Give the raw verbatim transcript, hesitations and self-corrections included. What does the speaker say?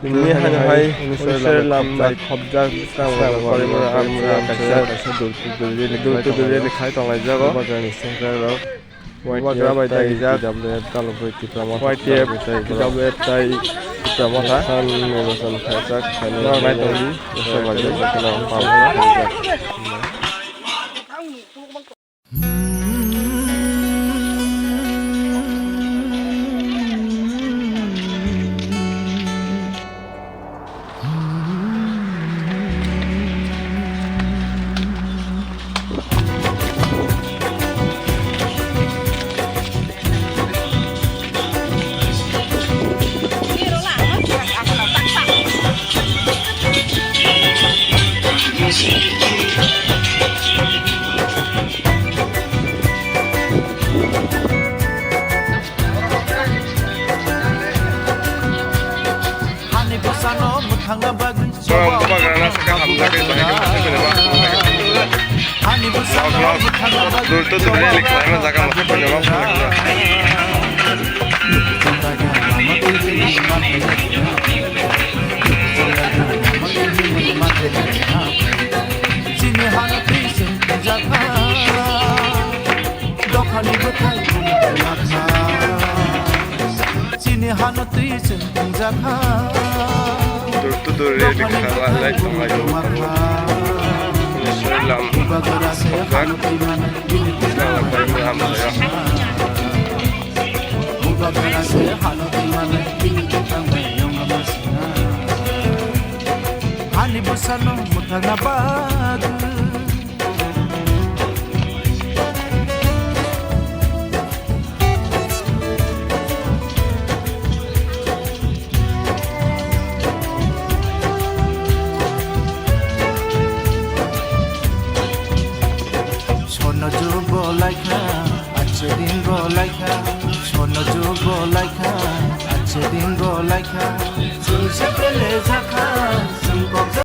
Tini hai hai unisho lam khobjak bwskango Koimura amchai kaisa dultu dulrili khai tonglaijak o. Bubagra ni sengkrakrok Bubagra bai daijak T W F dalogwi Tipra Motha Y T F T W F tai Tipra Motha. San nirbachon khaijak, norok nai tongdi. Hani bwsano mwthangna bagwi Borok bubagrana saka hamjakgwi bahai khe mwthangwi nw ma. Hani bwsano mwthangna bagwi Dultu dultu rally khlaima jaga mwthangwi nw ma. Chini hano twi chwng tongjakha. Dophani bwthai bumung lakha. Chini hano twi chwng tongjakha. Dur tudur ready kha, lai lai tong lai. Bubagra se hano twi mano bini bwkhang bai yong. Bubagra se hano twi mano bini bwkhang bai yong. Hani bwsano mwthangna bagwi. Sono jugo laikha, ache din go laikha. Sono jugo laikha, ache din go laikha.